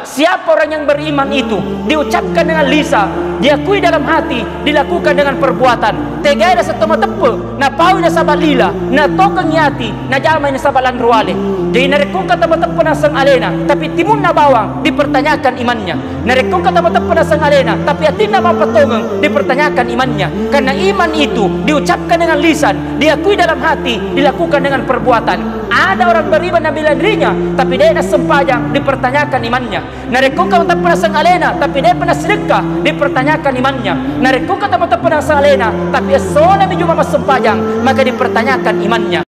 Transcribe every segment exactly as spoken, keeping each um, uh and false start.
Siapa orang yang beriman itu diucapkan dengan lisan, diakui dalam hati, dilakukan dengan perbuatan. Tegai naseng to mateppe, napaui nasaba lila, natokengngi ati, najamai nasaba lanruale. Jadi narekko engka to mateppe naseng alena, tapi timunna bawang, dipertanyakan imannya. Narekko engka to mateppe naseng alena, tapi atinna mappatongeng, dipertanyakan imannya. Karena iman itu diucapkan dengan lisan, diakui dalam hati, dilakukan dengan perbuatan. Ada orang beriman nabilang dirinya, tapi de' nassempajang, dipertanyakan imannya. Narekko engka mateppe naseng alena, tapi de'pa nassidekka, dipertanyakan imannya. Narekko engka to mateppe naseng alena, tapi essona mi juma massempajang, maka dipertanyakan imannya.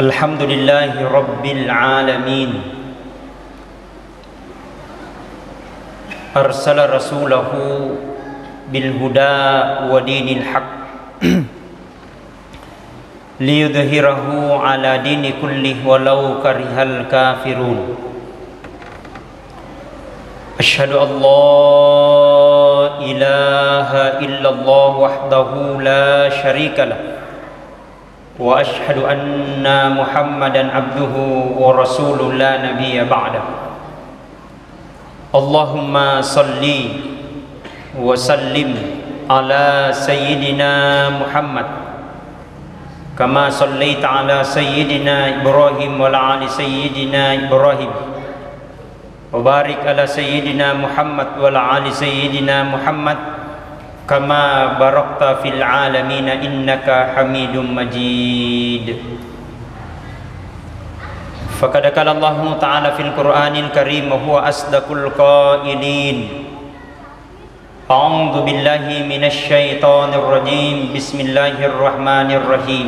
Alhamdulillahi Rabbil Alamin. Arsala rasulahu bil huda wa dinil haq liyudhhirahu ala dini kullih walau karihal kafirun. Asyhadu an la ilaha illallah wahdahu la syarika lah. Wa asyhadu anna Muhammadan abduhu wa rasuluh la nabiyya ba'dah. Allahumma salli wa sallim ala sayyidina Muhammad kama sallaita ala sayyidina Ibrahim wa ala ali sayyidina Ibrahim. Wa barik ala sayyidina Muhammad wa ala ali sayyidina Muhammad kama barakta fil alamin innaka Hamidum Majid. Faqad qala Allahu ta'ala fil Qur'anil Karim wa huwa asdaqul qailin. A'udzu billahi minasy syaithanir rajim. Bismillahirrahmanirrahim.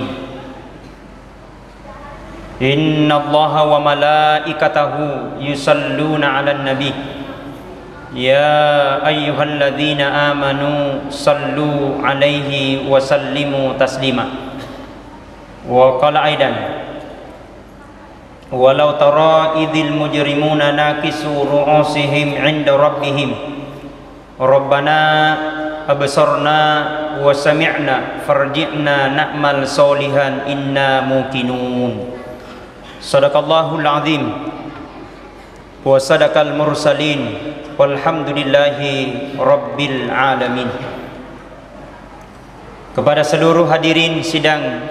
Innallaha wa malaikatahu yusalluna 'alan nabi. Ya ayyuhalladzina amanu sallu 'alaihi wa sallimu taslima. Wa qala aidan, walau tara idzil mujrimuna nakisu ru'usihim 'inda rabbihim. Rabbana absarna wa sami'na farji'na na'mal sholihan inna muqinun. Sadaqallahul azim wa sadaqal mursalin walhamdulillahi rabbil alamin. Kepada seluruh hadirin sidang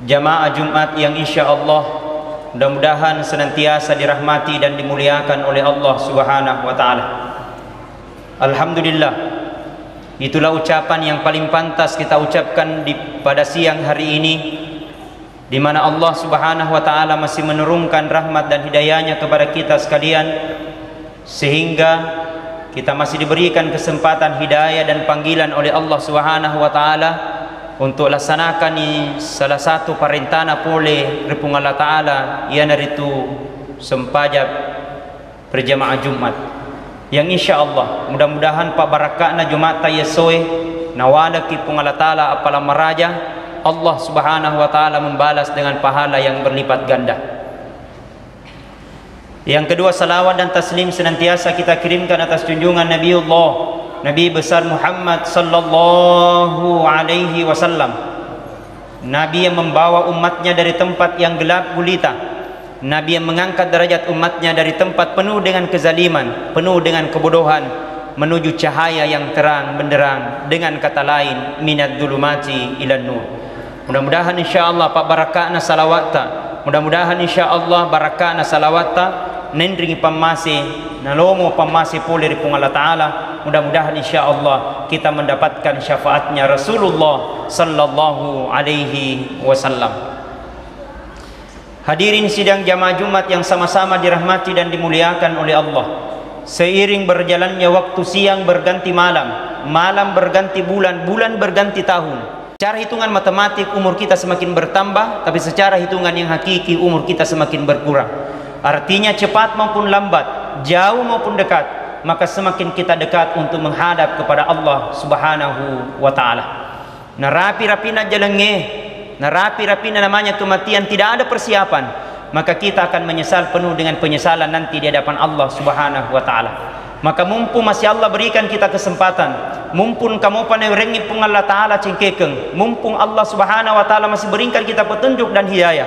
jamaah Jumat yang insya Allah mudah-mudahan senantiasa dirahmati dan dimuliakan oleh Allah Subhanahu wa Ta'ala. Alhamdulillah, itulah ucapan yang paling pantas kita ucapkan di pada siang hari ini, di mana Allah Subhanahu wa Ta'ala masih menurunkan rahmat dan hidayahnya kepada kita sekalian, sehingga kita masih diberikan kesempatan hidayah dan panggilan oleh Allah Subhanahu wa Ta'ala untuk laksanakan salah satu parentana pole ri Puang Allah Ta'ala, iyanaritu sempajang berjamaah Jumat. Yang insya Allah, mudah-mudahan pabarakka'na Jumatta yesoe nawaleki Puang Allah Ta'ala appalang maraja, Allah Subhanahu wa Ta'ala membalas dengan pahala yang berlipat ganda. Yang kedua, salawat dan taslim senantiasa kita kirimkan atas junjungan Nabiullah, Nabi besar Muhammad sallallahu alaihi wasallam. Nabi yang membawa umatnya dari tempat yang gelap gulita. Nabi yang mengangkat derajat umatnya dari tempat penuh dengan kezaliman, penuh dengan kebodohan, menuju cahaya yang terang benderang, dengan kata lain, minadz dzulumati ilan nur. Mudah-mudahan insya Allah pabarakka'na salawatta, mudah-mudahan insya Allah barakka'na salawatta nenringi pammase, nalomo pammase pole ri Puang Allah Ta'ala. Mudah-mudahan insya Allah kita mendapatkan syafaatnya Rasulullah sallallahu alaihi wasallam. Hadirin sidang jamaah Jumat yang sama-sama dirahmati dan dimuliakan oleh Allah. Seiring berjalannya waktu, siang berganti malam, malam berganti bulan, bulan berganti tahun. Secara hitungan matematik, umur kita semakin bertambah, tapi secara hitungan yang hakiki, umur kita semakin berkurang. Artinya, cepat maupun lambat, jauh maupun dekat, maka semakin kita dekat untuk menghadap kepada Allah Subhanahu wa Ta'ala. Narapi-rapina jalengnge, narapi-rapina namanya kematian, tidak ada persiapan. maka kita akan menyesal penuh dengan penyesalan nanti di hadapan Allah Subhanahu wa Ta'ala. Maka mumpung masih Allah berikan kita kesempatan, mumpung kamopa nawerengngi Puang Allah Ta'ala cengkekeng, mumpung Allah Subhanahu wa Ta'ala masih berikan kita petunjuk dan hidayah,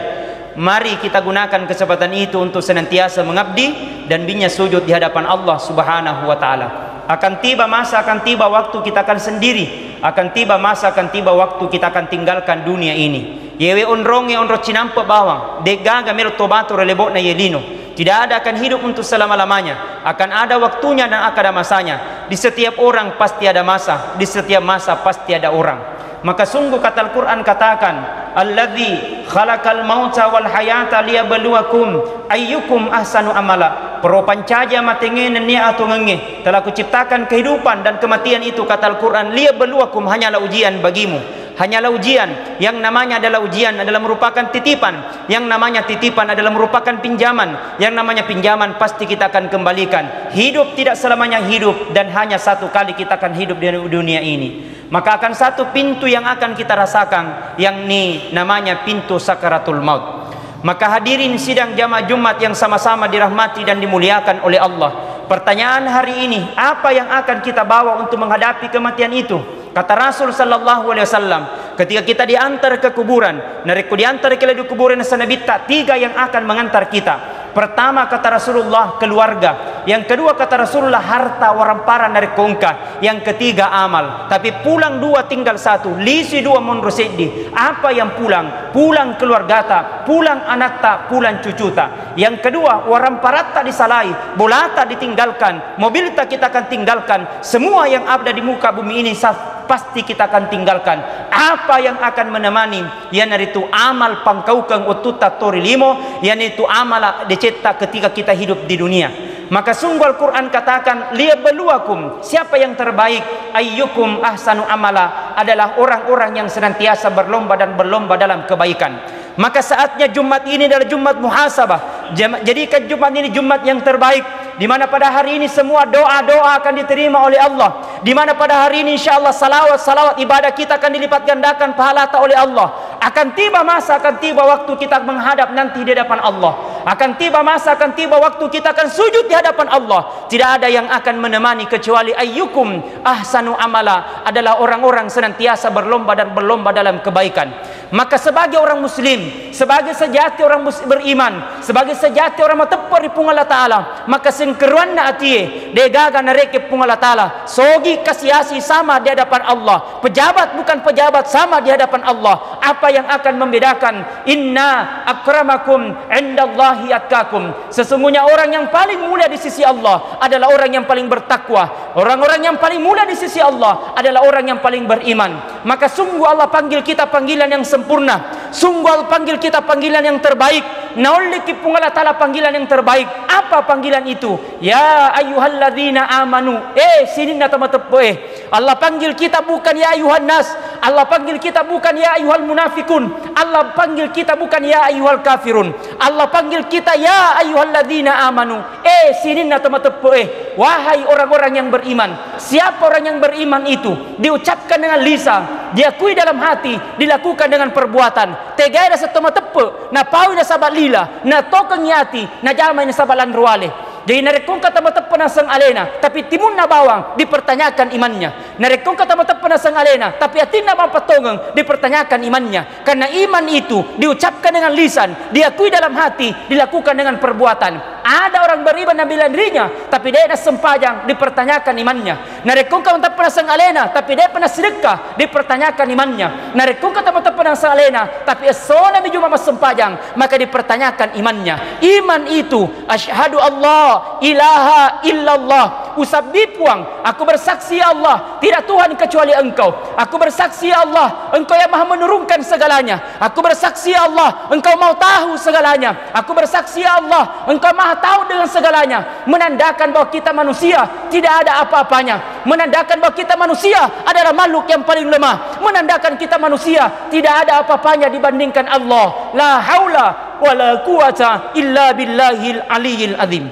mari kita gunakan kesempatan itu untuk senantiasa mengabdi dan binya sujud di hadapan Allah Subhanahu wa Ta'ala. Akan tiba masa, akan tiba waktu kita akan sendiri, akan tiba masa, akan tiba waktu kita akan tinggalkan dunia ini. Yewe onrongnge onrong cinampe bawang, de'gaga melo tobatu ri lebo'na ye lino. Tidak ada akan hidup untuk selama-lamanya. Akan ada waktunya dan akan ada masanya. Di setiap orang pasti ada masa, di setiap masa pasti ada orang. Maka sungguh kata Al-Quran katakan, "Alladzi khalaqal mauta wal hayata liyabluwakum ayyukum ahsanu amala." Pero pancaji amatengnge nennia atongengnge. Telah kuciptakan kehidupan dan kematian itu, kata Al-Quran, "Liyabluwakum," hanyalah ujian bagimu. Hanyalah ujian. Yang namanya adalah ujian adalah merupakan titipan. Yang namanya titipan adalah merupakan pinjaman. Yang namanya pinjaman pasti kita akan kembalikan. Hidup tidak selamanya hidup dan hanya satu kali kita akan hidup di dunia ini. Maka akan satu pintu yang akan kita rasakan, yakni namanya pintu sakaratul maut. Maka hadirin sidang jamaah Jumat yang sama-sama dirahmati dan dimuliakan oleh Allah. Pertanyaan hari ini, apa yang akan kita bawa untuk menghadapi kematian itu? Kata Rasul sallallahu alaihi wasallam, ketika kita diantar ke kuburan, narekko diantar ke ladde kuburan, nabitta, tiga yang akan mengantar kita. Pertama, kata Rasulullah, keluarga. Yang kedua, kata Rasulullah, harta warampara narekko engka. Yang ketiga, amal. Tapi pulang dua, tinggal satu. Lisi dua, monro seddi. Apa yang pulang? Pulang keluargata, pulang anatta, pulang cucuta. Yang kedua, waramparatta disalai, bolata ditinggalkan, mobilta kita akan tinggalkan, semua yang ada di muka bumi ini sa-, pasti kita akan tinggalkan. Apa yang akan menemani? Iyanaritu amal pangkaukeng wettutta tori limo, iyanaritu amala decetta ketika kita hidup di dunia. Maka sungguh Al-Quran katakan, "Liyabluwakum," siapa yang terbaik, "ayyukum ahsanu amala," adalah orang-orang yang senantiasa berlomba dan berlomba dalam kebaikan. Maka saatnya Jumat ini adalah Jumat muhasabah. Jam-, jadikan Jumat ini Jumat yang terbaik, di mana pada hari ini semua doa-doa akan diterima oleh Allah, di mana pada hari ini, insya Allah, salawat-salawat ibadah kita akan dilipat gandakan pahalata oleh Allah. Akan tiba masa, akan tiba waktu kita menghadap nanti di hadapan Allah. Akan tiba masa, akan tiba waktu kita akan sujud di hadapan Allah. Tidak ada yang akan menemani kecuali ayyukum ahsanu amala, adalah orang-orang senantiasa berlomba dan berlomba dalam kebaikan. Maka sebagai orang muslim, sebagai sejati orang mus-, beriman, sebagai sejati orang mateppe ri Puang Allah Ta'ala, maka sengkeruanna atie, degaga nareke Puang Allah Ta'ala, sogi kasiasi sama di hadapan Allah, pejabat bukan pejabat sama di hadapan Allah. Apa yang akan membedakan? "Inna akramakum indallahi atqakum." Sesungguhnya orang yang paling mulia di sisi Allah adalah orang yang paling bertakwa. Orang-orang yang paling mulia di sisi Allah adalah orang yang paling beriman. Maka sungguh Allah panggil kita panggilan yang sempurna. Sungguh Allah panggil kita panggilan yang terbaik. Naulliki Puang Allah Ta'ala panggilan yang terbaik. Apa panggilan itu? "Ya ayyuhalladzina amanu." Eh, sininna tau mateppe, eh. Allah panggil kita bukan "Ya ayyuhan nas." Allah panggil kita bukan "Ya ayyuhal munafikun." Allah panggil kita bukan "Ya ayyuhal kafirun." Allah panggil kita "Ya ayyuhalladzina amanu." Eh, sininna tau mateppe, eh. Wahai orang-orang yang beriman. Siapa orang yang beriman itu? Diucapkan dengan lisan, diakui dalam hati, dilakukan dengan perbuatan. Tegai naseng tau mateppe, napaui nasaba lila, natokengngi ati, najamai nasaba lanruale. Jadi narekko engka tau mateppe naseng alena, tapi timunna bawang, dipertanyakan imannya. Narekko engka tau mateppe naseng alena, tapi atinna mapattongeng, dipertanyakan imannya. Karena iman itu diucapkan dengan lisan, diakui dalam hati, dilakukan dengan perbuatan. Ada orang beriman nabilang dirinya, tapi de' nassempajang, dipertanyakan imannya. Narekko engka mateppe naseng alena, tapi de'pa nassidekka, dipertanyakan imannya. Narekko engka tau mateppe naseng alena, tapi essona mi juma massempajang, maka dipertanyakan imannya. Iman itu, "Asyhadu alla ilaha illallah." Usabbi Puang, aku bersaksi ya Allah, tidak Tuhan kecuali Engkau. Aku bersaksi ya Allah, Engkau yang maha menurunkan segalanya. Aku bersaksi ya Allah, Engkau mau tahu segalanya. Aku bersaksi ya Allah, Engkau maha tahu dengan segalanya. Menandakan bahwa kita manusia tidak ada apa-apanya. Menandakan bahwa kita manusia adalah makhluk yang paling lemah. Menandakan kita manusia tidak ada apa-apanya dibandingkan Allah. La haula wa la quwata illa billahil aliyil azim.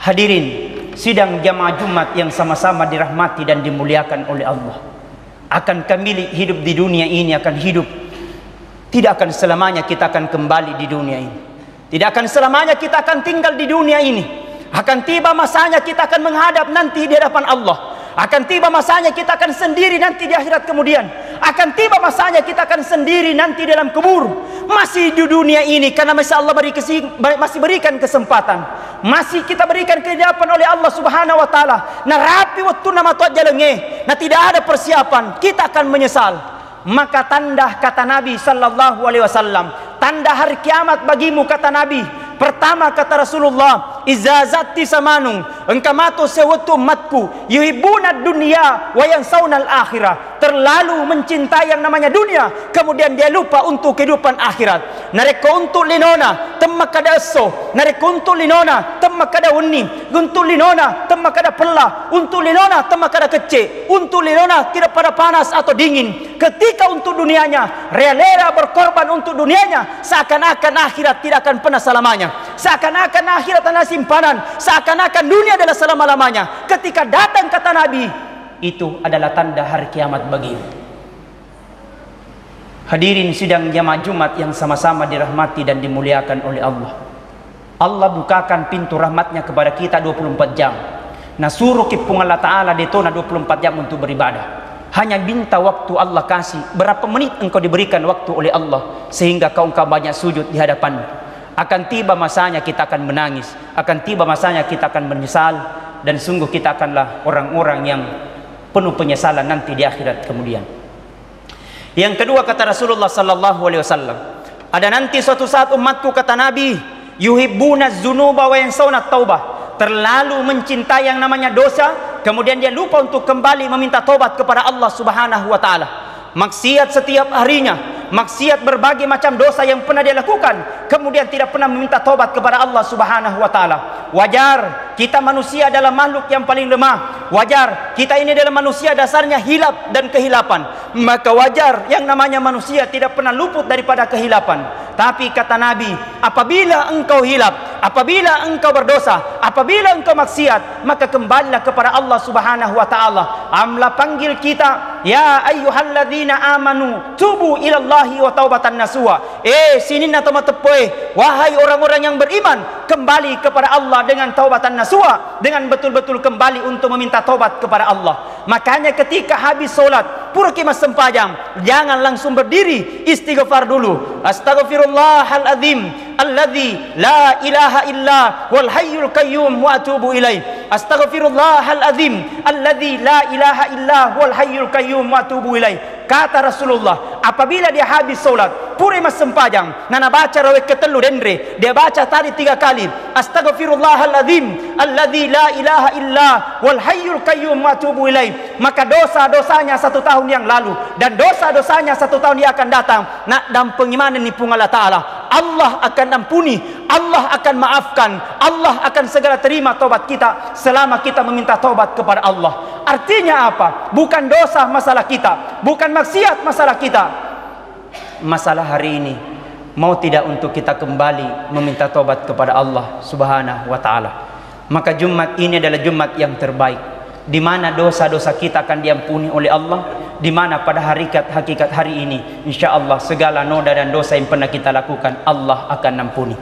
Hadirin sidang jamaah Jumat yang sama-sama dirahmati dan dimuliakan oleh Allah. Akan kembali hidup di dunia ini, akan hidup Tidak akan selamanya kita akan kembali di dunia ini. Tidak akan selamanya kita akan tinggal di dunia ini. Akan tiba masanya kita akan menghadap nanti di hadapan Allah. Akan tiba masanya kita akan sendiri nanti di akhirat kemudian. Akan tiba masanya kita akan sendiri nanti dalam kubur. Masih di dunia ini karena masih Allah beri kesi-, masih berikan kesempatan. Masih kita berikan kehidupan oleh Allah Subhanahu wa Ta'ala. Narapi wettunna matu ajjalengnge, na tidak ada persiapan, kita akan menyesal. Maka tanda kata Nabi sallallahu alaihi wasallam, tanda hari kiamat bagimu, kata Nabi. Pertama, kata Rasulullah, "Iza zatti samanu, engka matu sewettu ummatku, yuhibbuna dunya wa yansaunal akhirah." Terlalu mencintai yang namanya dunia, kemudian dia lupa untuk kehidupan akhirat. Narekko untuk linona, temmakkada esso. Narekko untuk linona, temmakkada wenni. Untuk linona, temmakkada pella. Untuk linona, temmakkada kecce. Untuk linona, tidak pada panas atau dingin. Ketika untuk dunianya, rela-rela berkorban untuk dunianya, seakan-akan akhirat tidak akan pernah selamanya. Seakan-akan akhirat adalah simpanan. Seakan-akan dunia adalah selama-lamanya. Ketika datang kata Nabi, itu adalah tanda hari kiamat bagimu. Hadirin sidang jamaah Jumat yang sama-sama dirahmati dan dimuliakan oleh Allah. Allah bukakan pintu rahmatnya kepada kita dua puluh empat jam. Nasuruki Puang Allah Ta'ala detona dua puluh empat jam untuk beribadah. Hanya minta waktu Allah kasih, berapa menit engkau diberikan waktu oleh Allah, sehingga kau engkau banyak sujud di hadapan. Akan tiba masanya kita akan menangis, akan tiba masanya kita akan menyesal, dan sungguh kita akanlah orang-orang yang penuh penyesalan nanti di akhirat kemudian. Yang kedua, kata Rasulullah sallallahu alaihi wasallam, ada nanti suatu saat umatku, kata Nabi, yuhibbuna dzunuba wa yansauna taubah, terlalu mencintai yang namanya dosa, kemudian dia lupa untuk kembali meminta tobat kepada Allah Subhanahu wa Ta'ala. Maksiat setiap harinya, maksiat, berbagai macam dosa yang pernah dia lakukan, kemudian tidak pernah meminta tobat kepada Allah Subhanahu wa Ta'ala. Wajar, kita manusia adalah makhluk yang paling lemah. Wajar, kita ini adalah manusia dasarnya hilaf dan kehilapan. Maka wajar yang namanya manusia tidak pernah luput daripada kehilapan. Tapi kata Nabi, apabila engkau hilaf, apabila engkau berdosa, apabila engkau maksiat, maka kembalilah kepada Allah Subhanahu wa Ta'ala. Allah panggil kita, "Ya ayyuhalladzina amanu tubu ilallahi wa taubatan nasuha." Eh, sininna to mateppoe, wahai orang-orang yang beriman, kembali kepada Allah dengan taubatan nasuha, dengan betul-betul kembali untuk meminta taubat kepada Allah. Makanya ketika habis sholat, puraki massempajang, jangan langsung berdiri, istighfar dulu. Astaghfirullahaladzim alladzi la ilaha illa huwal hayyul qayyum wa atubu ilaih. Astaghfirullahaladzim alladzi la ilaha illa huwal hayyul qayyum wa atubu ilaih. Kata Rasulullah, apabila dia habis sholat, pura massempajang, nanabaca rawekka tellu denre, dia baca tadi tiga kali, "Astaghfirullahaladzim alladzi la ilaha illa huwal hayyul qayyum wa atubu ilaih." Maka dosa-dosanya satu tahun yang lalu dan dosa-dosanya satu tahun yang akan datang, naddampengi manenni Puang Allah Ta'ala. Allah akan ampuni, Allah akan maafkan, Allah akan segera terima tobat kita selama kita meminta tobat kepada Allah. Artinya apa? Bukan dosa masalah kita, bukan maksiat masalah kita. Masalah hari ini, mau tidak untuk kita kembali meminta tobat kepada Allah Subhanahu wa Ta'ala. Maka Jumat ini adalah Jumat yang terbaik, di mana dosa-dosa kita akan diampuni oleh Allah, di mana pada hakikat, hakikat hari ini, insya Allah, segala noda dan dosa yang pernah kita lakukan, Allah akan ampuni.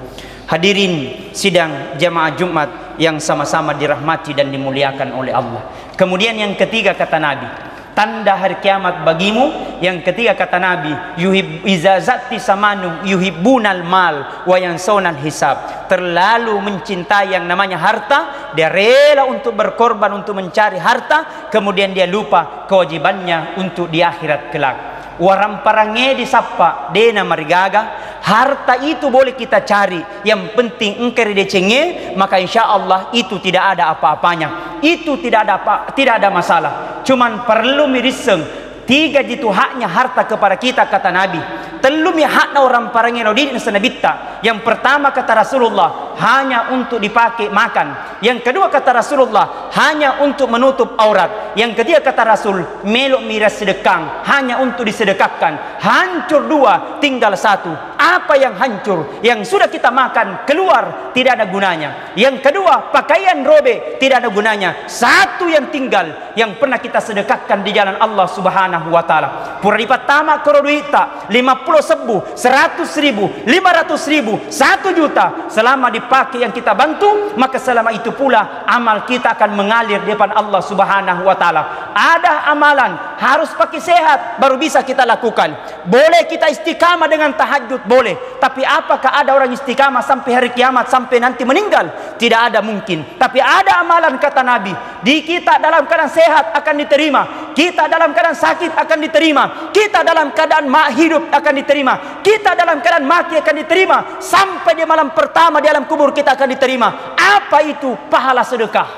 Hadirin sidang jamaah Jumat yang sama-sama dirahmati dan dimuliakan oleh Allah. Kemudian yang ketiga, kata Nabi, tanda hari kiamat bagimu, yang ketiga, kata Nabi, yuhib-, "Iza zatti samanu yuhibbunal mal wa yansaunal hisab." Terlalu mencintai yang namanya harta, dia rela untuk berkorban untuk mencari harta, kemudian dia lupa kewajibannya untuk di akhirat kelak. Waramparangnge disappa, dena marigaga, harta itu boleh kita cari, yang penting engka ri decengnge, maka insya Allah itu tidak ada apa-apanya. Itu tidak ada apa, tidak ada masalah. Cuman perlu mirisseng, tiga jitu haknya harta kepada kita, kata Nabi. Tellumi hakna waramparangnge lao didik naseng Nabitta. Yang pertama, kata Rasulullah, hanya untuk dipakai makan. Yang kedua, kata Rasulullah, hanya untuk menutup aurat. Yang ketiga, kata Rasul, melo mi riassedekkang, hanya untuk disedekahkan. Hancur dua, tinggal satu. Apa yang hancur? Yang sudah kita makan, keluar, tidak ada gunanya. Yang kedua, pakaian robek, tidak ada gunanya. Satu yang tinggal, yang pernah kita sedekahkan di jalan Allah Subhanahu wa Ta'ala. Pura dipattama koro duitta, lima puluh sebbu, seratus ribu, lima ratus ribu, satu juta, selama dipakai yang kita bantu, maka selama itu pula amal kita akan mengalir di depan Allah Subhanahu wa Ta'ala. Ada amalan harus pakai sehat baru bisa kita lakukan. Boleh kita istiqamah dengan tahajud, boleh. Tapi apakah ada orang istiqamah sampai hari kiamat, sampai nanti meninggal? Tidak ada mungkin. Tapi ada amalan, kata Nabi, di kita dalam keadaan sehat akan diterima, kita dalam keadaan sakit akan diterima, kita dalam keadaan ma-, hidup akan diterima, kita dalam keadaan mati akan diterima, sampai di malam pertama di alam kubur kita akan diterima. Apa itu? Pahala sedekah.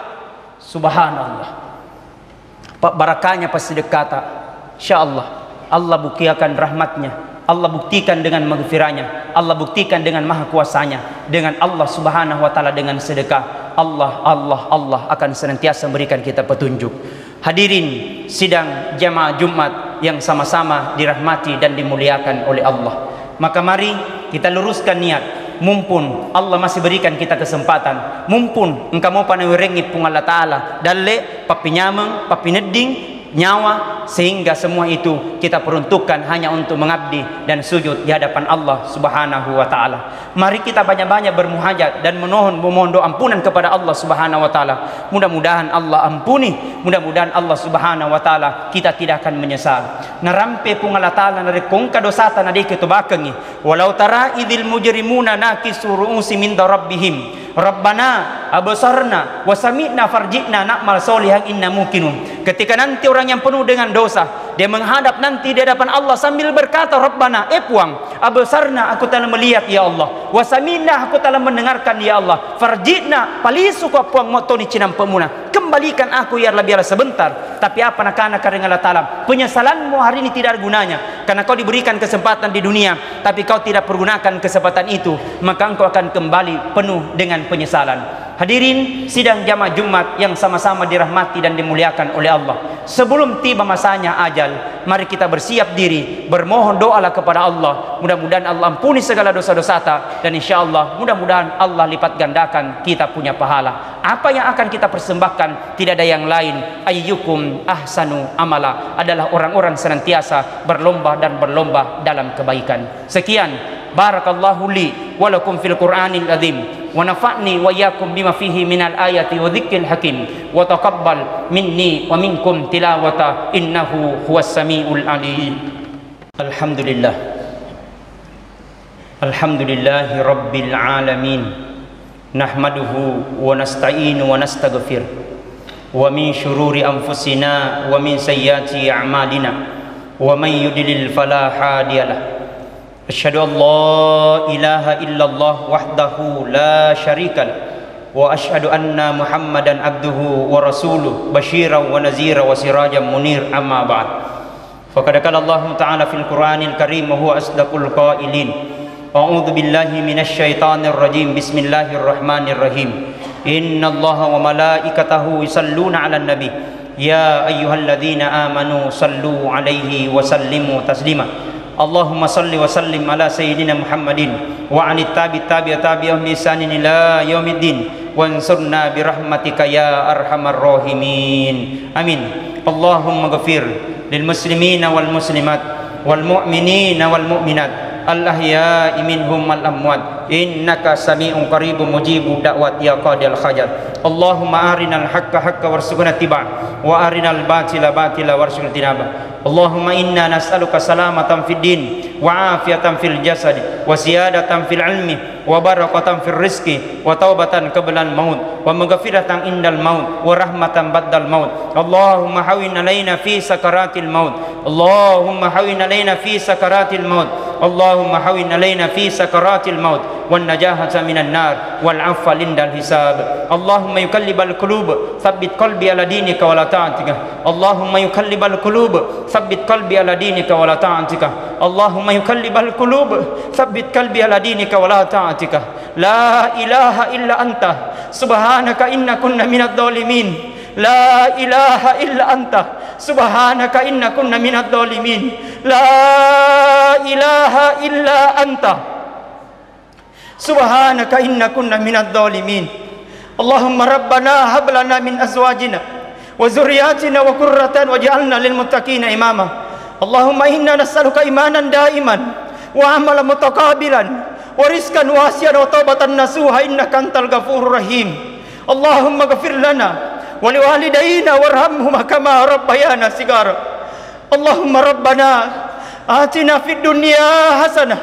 Subhanallah. Pabbarakahnya passidekkata. Insya Allah, Allah buktikan rahmatnya, Allah buktikan dengan maghfirahnya, Allah buktikan dengan maha kuasanya, dengan Allah Subhanahu wa Ta'ala, dengan sedekah. Allah, Allah, Allah akan senantiasa memberikan kita petunjuk. Hadirin sidang jamaah Jumat yang sama-sama dirahmati dan dimuliakan oleh Allah. Maka mari kita luruskan niat. Mumpung Allah masih berikan kita kesempatan, mumpung engka mopa nawerengngi Puang Allah Ta'ala dalle, pappinyameng, pappinedding, nyawa, sehingga semua itu kita peruntukkan hanya untuk mengabdi dan sujud di hadapan Allah Subhanahu wa Ta'ala. Mari kita banyak-banyak bermuhajat dan memohon, memohon doa ampunan kepada Allah Subhanahu wa Ta'ala. Mudah-mudahan Allah ampuni, mudah-mudahan Allah Subhanahu wa Ta'ala, kita tidak akan menyesal. Narampe Puang Allah Ta'ala narekko engka dosata nadeke tobakengngi. Walau tara idzil mujrimuna nakisu ru'usihim inda rabbihim. Rabbana absarna wa sami'na farji'na na'mal sholihan inna muqinun. Ketika nanti orang yang penuh dengan dosa, dia menghadap nanti di hadapan Allah sambil berkata, "Rabbana, eh Puang, absarna, aku telah melihat, ya Allah, wa sami'na, aku telah mendengarkan, ya Allah, farji'na, palisuko Puang, mottoni cinampemuna, kembalikan aku ya Allah biarlah sebentar." Tapi apa nakana kareng Allah Ta'ala? Penyesalanmu hari ini tidak ada gunanya, karena kau diberikan kesempatan di dunia, tapi kau tidak pergunakan kesempatan itu, maka engkau akan kembali penuh dengan penyesalan. Hadirin sidang jamaah Jumat yang sama-sama dirahmati dan dimuliakan oleh Allah, sebelum tiba masanya ajal, mari kita bersiap diri, bermohon doalah kepada Allah, mudah-mudahan Allah ampuni segala dosa-dosata, dan insya Allah, mudah-mudahan Allah lipat gandakan kita punya pahala. Apa yang akan kita persembahkan? Tidak ada yang lain. Ayyukum ahsanu amala, adalah orang-orang senantiasa berlomba dan berlomba dalam kebaikan. Sekian. Barakallahu li wa lakum fil Qur'anil azim, wa nafa'ni wa iyyakum bima fihi minal ayati wa dzikril hakim, wa taqabbal minni wa minkum tilawata innahu huwas samiul alim. Alhamdulillah. Alhamdulillahi rabbil alamin. Nahmaduhu wa nasta'inu wa nastaghfir. Wa min syururi anfusina wa min sayyiati a'malina. Wa man yudlil fala hadiyalah. Asyhadu an la ilaha illallah wahdahu la syarikalah. Wa asyhadu anna Muhammadan abduhu wa rasuluh, basyiran wa nazira wa sirajan munir, amma ba'd. Faqad qala Allahu ta'ala fil Qur'anil Karim wa huwa asdaqul qailin. A'udzu billahi minasy syaithanir rajim. Bismillahirrahmanirrahim. Innallaha wa malaikatahu yusalluna 'alan nabi. Ya ayyuhalladzina amanu sallu 'alaihi wa sallimu taslima. Allahumma salli wa sallim ala sayyidina Muhammadin wa 'ala tabi tabi tabi'ihim bi ihsanin ila yaumiddin. Wansurna birahmatika ya arhamar rahimin. Amin. Allahumma ghafir lil muslimina wal muslimat wal mu'minina wal mu'minat al ahya'i minhum wal amwat innaka sami'un qaribun mujibud da'wat ya qadiyal hajat. Allahumma arinal haqqa haqqa warzuqna ittiba wa arinal batila batila warzuqna ijtinaba. Allahumma inna nas'aluka salamatan fid din wa afiyatan fil jasad wa ziyadatan fil ilmi wa barakatan fir rizqi wa taubatan qablal maut wa maghfiratan indal maut wa rahmatan ba'dal maut. Allahumma hawwin alaina fi sakaratil maut. Allahumma hawwin alaina fi sakaratil maut. Allahumma hawwin alaina fi sakaratil maut wan najahata minan nar wal afwa indal hisab. Allahumma yuqallibal qulub, tsabbit qalbi ala dinika wa ala ta'atika. Allahumma yuqallibal qulub, tsabbit qalbi ala dinika wa ala ta'atika. Allahumma yuqallibal qulub, tsabbit qalbi ala dinika wa ala ta'atika. La ilaha illa anta, subhanaka inna kunna minadh dhalimin. La ilaha illa anta, subhanaka inna kunna minadh dhalimin. La ilaha illa anta, subhanaka inna kunna minadh dhalimin. Allahumma rabbana hab lana min azwajina wa dzurriyyatina wa qurrata a'yun waj'alna lil muttaqina imama. اللهم إنا نسألك إيمانا دائما وعملا متقبلا ورزقا واسعا وتوبة نصوحا إنك أنت الغفور الرحيم. اللهم اغفر لنا ولوالدينا وارحمهما كما ربيانا صغارا. اللهم ربنا آتنا في الدنيا حسنة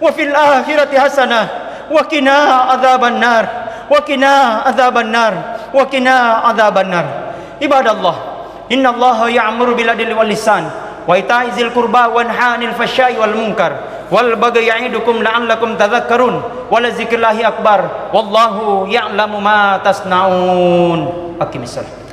وفي الآخرة حسنة وقنا عذاب النار، وقنا عذاب النار، وقنا عذاب النار. عباد الله، إن الله يأمر بالعدل والإحسان وإيتاء ذي القربى وينهى عن الفحشاء والمنكر والبغي يعظكم لعلكم تذكرون ولذكر الله أكبر والله يعلم ما تصنعون. أقم الصلاة.